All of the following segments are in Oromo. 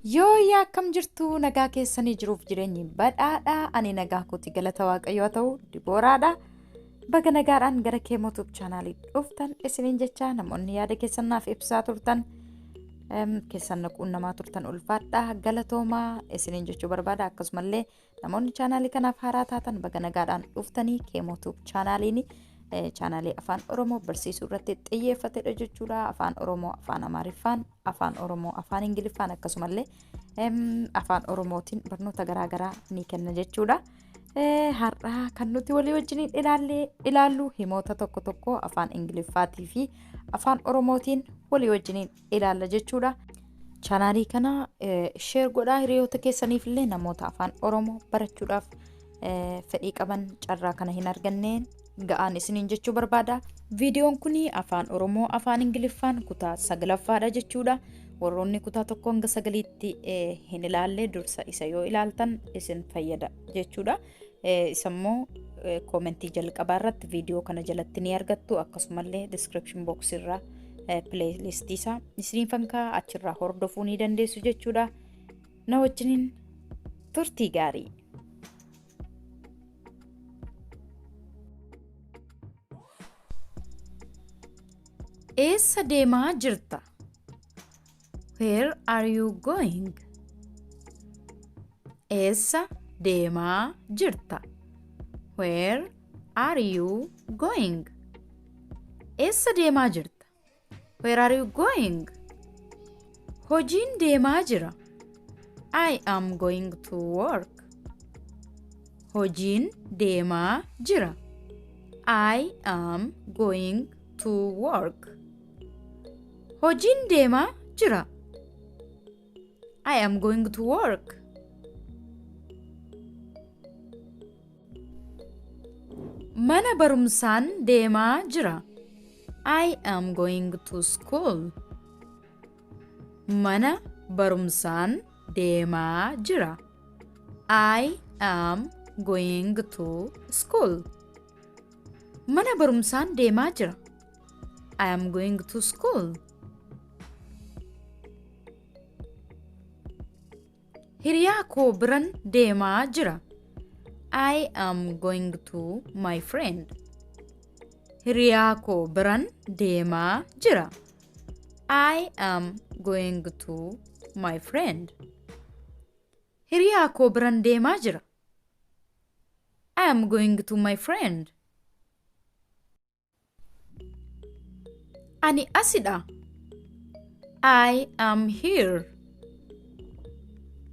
Yooyyaa akkam jirtu nagaa keessanii jiruuf jireenyi badhaadha. Ani nagaa kooti galata waaqayyoo haa ta'u Dibooraadha. Baga nagaadhaan gara Keemoo Tube chaanaalii dhuftan isiniin jecha namoonni yaada keessan naaf ibsaa turtan keessan na quunnamaa turtan ulfaadha galatoomaa isiniin jechuu barbaada. Akkasumallee namoonni chaanaalii kanaaf haaraa taatan baga nagaadhaan dhuftanii Keemoo Tube chaanaaliin chaanaalii afaan Oromoo barsiisuu irratti xiyyeeffatedha jechuudha. Afaan Oromoo, afaan Amaariffaan, afaan Oromoo, afaan Ingiliffaan akkasumallee afaan Oromootiin barnoota garaagaraa ni kenna jechuudha. Har'a kan nuti walii wajjiniin ilaallu himoota tokko tokko afaan Ingiliffaatii fi afaan Oromootiin walii wajjiniin ilaalla jechuudha. Chaanaalii kana sheer godhaa hiriyoota keessaniif illee namoota afaan Oromoo barachuudhaaf fedhii qaban carraa kana hin arganneen ga'aan isiniin jechuu barbaada. Viidiyoon kun afaan Oromoo afaan Ingiliffaan kutaa sagalaffaadha jechuudha. Warroonni kutaa tokko hanga sagaliitti hin ilaalle dursa isa yoo ilaaltan isin fayyada jechuudha. Isammoo koomentii jalqabaa irratti viidiyoo kana jalatti ni argattu akkasumallee description box irraa playlistii isaa isiniifan kaa'a achirraa hordofuu ni dandeessu jechuudha. Na wajjiniin turtii gaarii. Eessa deemaa jirta? Where are you going? Eessa deemaa jirta? Where are you going? Eessa deemaa jirta? Where are you going? Hojiin deemaa jira. I am going to work. Hojiin deemaa jira. I am going to work. Hojiin deemaa jira. I am going to work. Mana barumsaan deemaa jira. I am going to school. Mana barumsaan deemaa jira. I am going to school. Mana barumsaan deemaa jira. I am going to school. Hiriyaa koo biran deemaa jira. I am going to my friend. Hiriyaa koo biran deemaa jira. I am going to my friend. Hiriyaa koo biran deemaa jira. I am going to my friend. Ani asidha. I am here.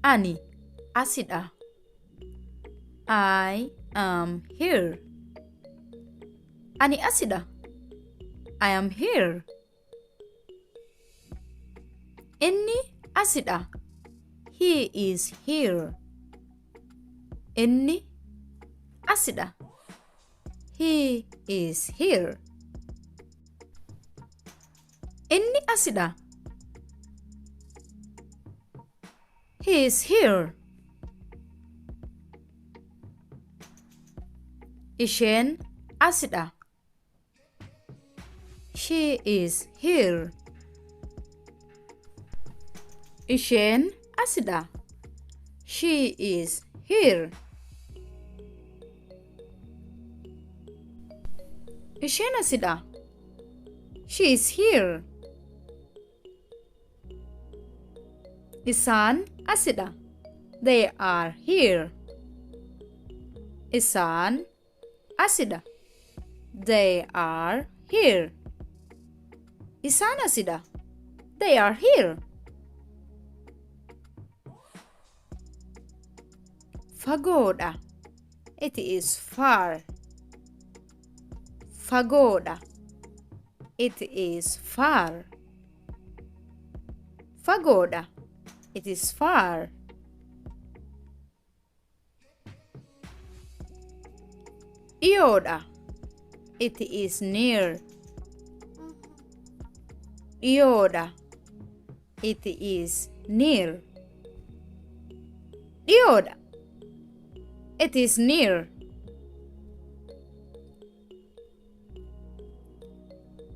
Ani asidha. I am here. Ani asidha. I am here. Inni asidha. He is here. Inni asidha. He is here. Inni asidha. He is here. Isheen asidha. She is here. Isheen asidha. She is here. Isheen asidha. She is here. Isaan asidha. They are here. Isaan asidha. They are here. Isaan asidha. They are here. Fagoodha. It is far. Fagoodha. It is far. Fagoodha. It is far. Dhiyoodha. It is near. Dhiyoodha. It is near. Dhiyoodha. It is near.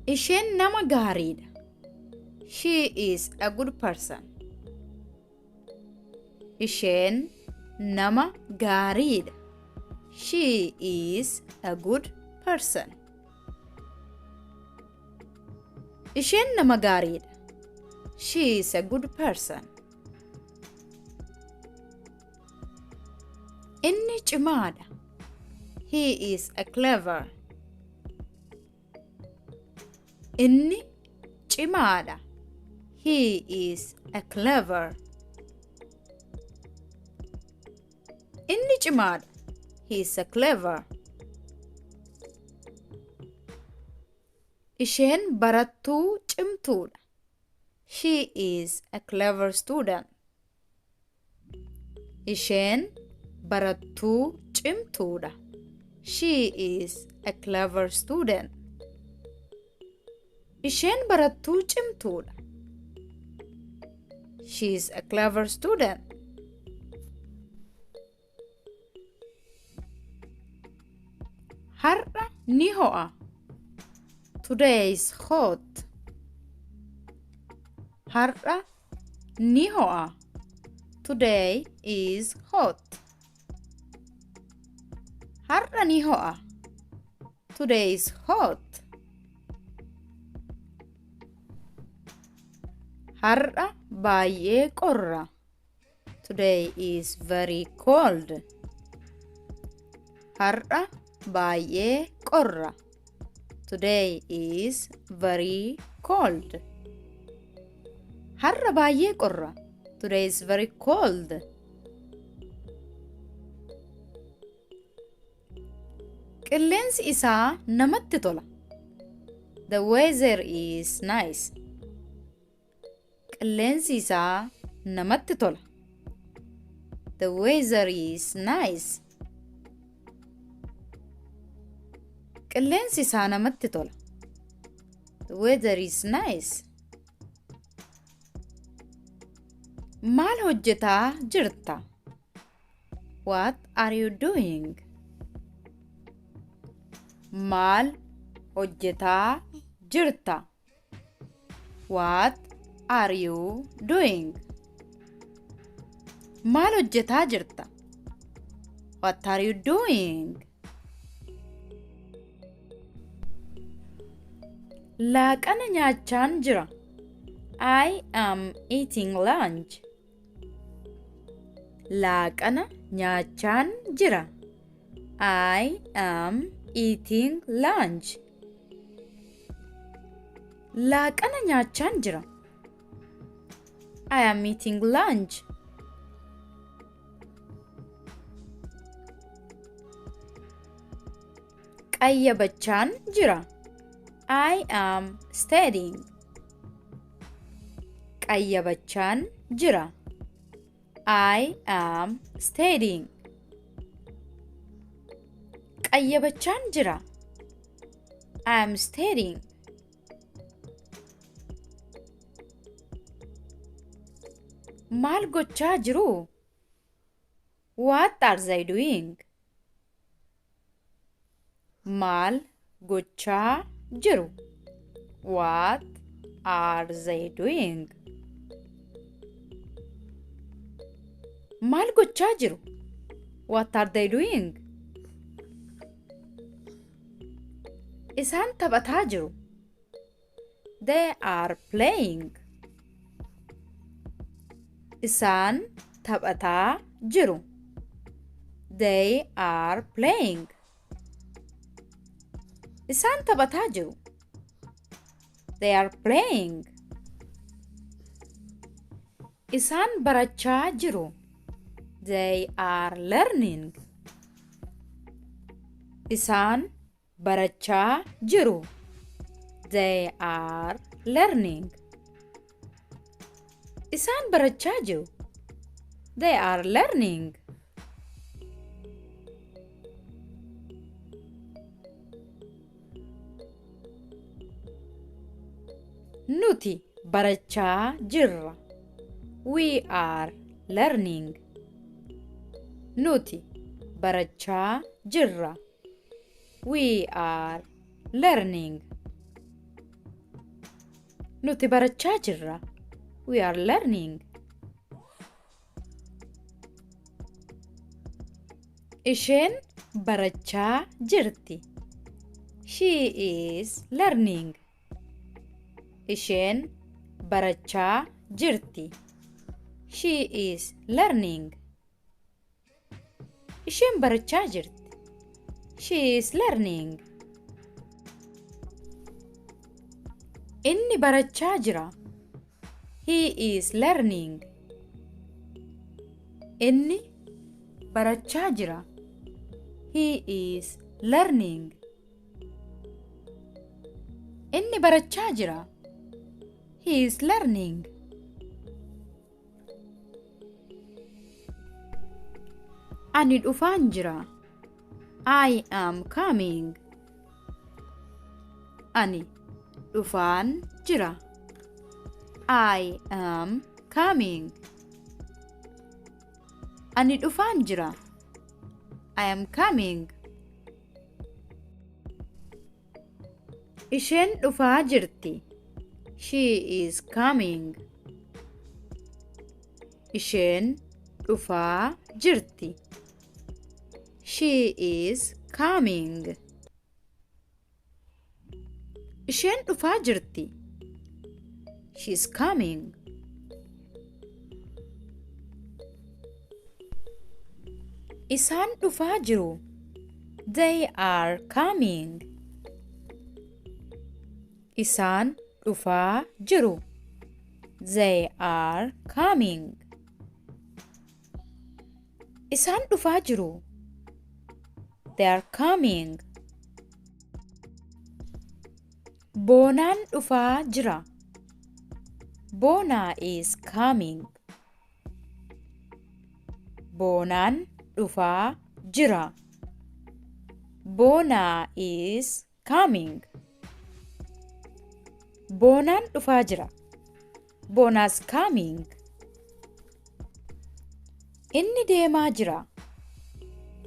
Isheen nama gaariidha. She is a good person. Isheen nama gaariidha. She is a good person. Isheen nama gaariidha. She is a good person. Inni cimaadha. He is a clever. Inni cimaadha. He is a clever. Inni cimaadha. He is a clever. Isheen barattuu cimtuudha. She is a clever student. Isheen barattuu cimtuudha. She is a clever student. Isheen barattuu cimtuudha. She is a clever student. Har'a ni ho'a. Today is hot. Har'a ni ho'a. Today is hot. Har'a ni ho'a. Today is hot. Har'a baay'ee qorra. Today is very cold. Har'a baay'ee qorra. Today is very cold. Har'a baay'ee qorra. Today is very cold. Qilleensi isaa namatti tola. The weather is nice. Qilleensi isaa namatti tola. The weather is nice. Qilleensi isaa namatti tola. The weather is nice. Maal hojjetaa jirta? What are you doing? Maal hojjetaa jirta? What are you doing? Maal hojjetaa jirta? What are you doing? Laaqana nyaachaan jira. I am eating lunch. Laaqana nyaachaan jira. I am eating lunch. Laaqana nyaachaan jira. I am eating lunch. Qayyabachaan jira. I am studying. Qayyabachaan jira. I am studying. Qayyabachaan jira. I am studying. Maal gochaa jiru? What are they doing? Maal gochaa jiru? What are they doing? Maal gochaa jiru? What are they doing? Isaan taphataa jiru. They are playing. Isaan taphataa jiru. They are playing. Isaan taphataa jiru. They are playing. Isaan barachaa jiru. They are learning. Isaan barachaa jiru. They are learning. Isaan barachaa jiru. They are learning. Nuti barachaa jirra. We are learning. Nuti barachaa jirra. We are learning. Nuti barachaa jirra. We are learning. Isheen barachaa jirti. She is learning. Isheen barachaa jirti. She is learning. Isheen barachaa jirti. She is learning. Inni barachaa jira. He is learning. Inni barachaa jira. He is learning. Inni barachaa jira. He is learning. Ani dhufaan jira. I am coming. Ani dhufaan jira. I am coming. Ani dhufaan jira. I am coming. Isheen dhufaa jirti. She is coming. Isheen dhufaa jirti. She is coming. Isheen dhufaa jirti. She is coming. Isaan dhufaa jiru. They are coming. Isaan dhufaa jiru. They are coming. Isaan dhufaa jiru. They are coming. Boonaan dhufaa jira. Boonaa is coming. Boonaan dhufaa jira. Boonaa is coming. Boonaan dhufaa jira. Boona's coming. Inni deemaa jira.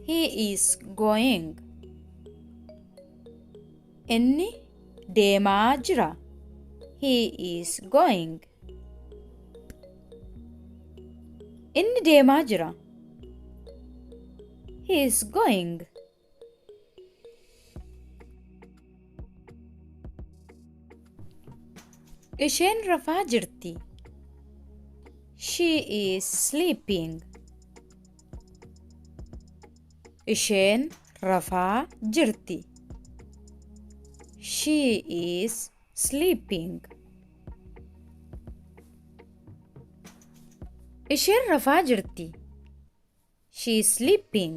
He is going. Inni deemaa jira. He is going. Inni deemaa jira. He is going. Isheen rafaa jirti. She is sleeping. Isheen rafaa jirti. She is sleeping. Isheen rafaa jirti. She is sleeping.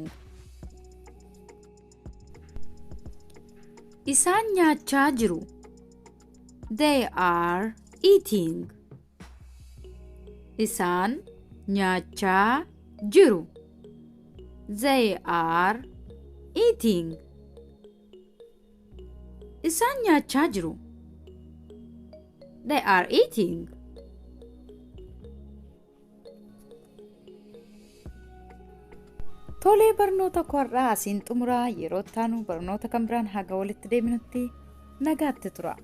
Isaan nyaachaa jiru. They are eating. Isaan nyaachaa jiru. They are eating. Isaan nyaachaa jiru. They are eating. Tolee barnoota koo har'aa asiin xumuraa yeroo itti aanu barnoota kan biraan haga walitti deebinutti nagaatti tura.